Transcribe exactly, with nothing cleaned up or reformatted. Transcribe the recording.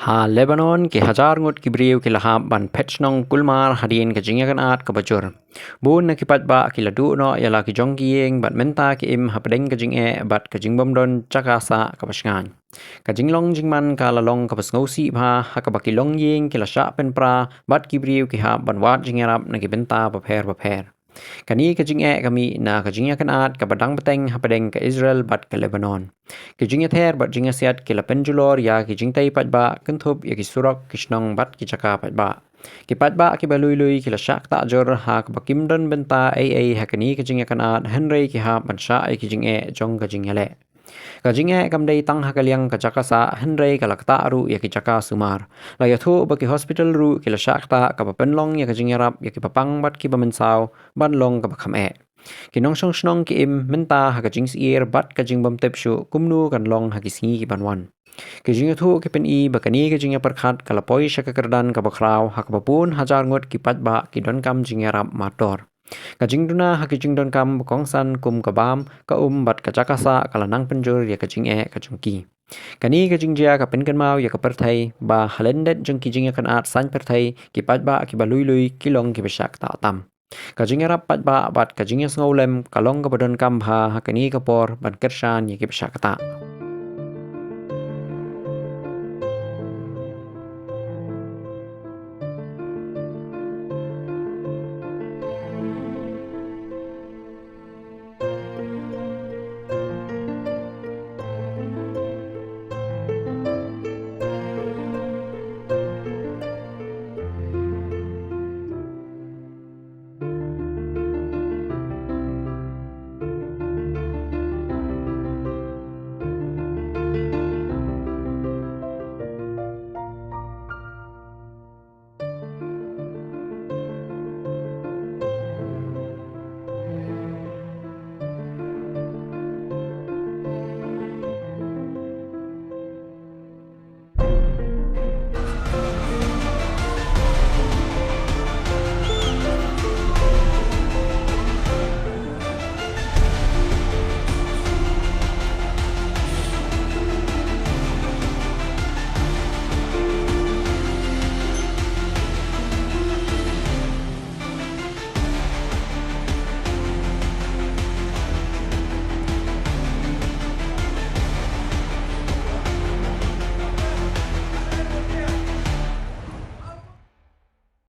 Ha Lebanon, ki hajar ngut ki briew ki la hap ban phet shnong kulmar hadien ka jingïakynad kaba jur. Bun na ki paidbah ki la duh noh ïa la ki jong ki ïing bad mynta ki im hapdeng ka jingeh bad ka jingbymdon jaka sah kaba shngaiñ. Ka jinglong jingman ka la long kaba sngewsih bha, ha kaba ki longïing ki la shah pynpra bad ki briew ki hap ban wad jingïarap na ki bynta bapher bapher. Kane ka jingeh ka mih na ka jingïakynad kaba dang bteng hapdeng ka Israel bad ka Lebanon. Ki jingïather bad jingïasiat ki la pynjulor ïa ki jingtei paidbah, kynthup ïa ki surok, ki shnong bad ki jaka paidbah. Ki paidbah kiba lui lui ki la shah ktah jur ha kaba kim don bynta ei ei ha kane ka jingïakynad, hynrei ki hap ban shah ïa ki jingeh jong ka jingïaleh. Ka jingeh kam dei tang ha ka liang ka jaka sah, hynrei ka la ktah ruh ïa ki jaka sumar. La ïathuh ba ki hospital ruh ki la shah ktah, kaba pynlong ïa ka jingïarap ïa kiba pang bad kiba mynsaw ban long kaba kham eh. Ki nongshong shnong ki im mynta ha ka jingsyier bad ka jingbymtip shuh kumno kan long ha ki sngi ki ban wan. Ki jingïathuh ki pyni ba kane ka jingïapyrkhat ka la poi sha ka kyrdan kaba khraw, ha kaba bun hajar ngut ki paidbah ki donkam jingïarap martor. Ka jingduna ha ki jingdonkam ba kongsan kum ka bam, ka um bad ka jaka sah ka la nang pynjur ïa ka jingeh ka jong ki. Kane ka jingjia ka pynkynmaw ïa ka pyrthei ba ha lyndet jong ki jingïakynad saiñ pyrthei, ki paidbah kiba lui lui ki long kiba shah ktah tam. Ka jingïarap paidbah bad ka jingïasngewlem ka long kaba donkam bha ha kane ka por ban kyrshan ïa kiba shah ktah.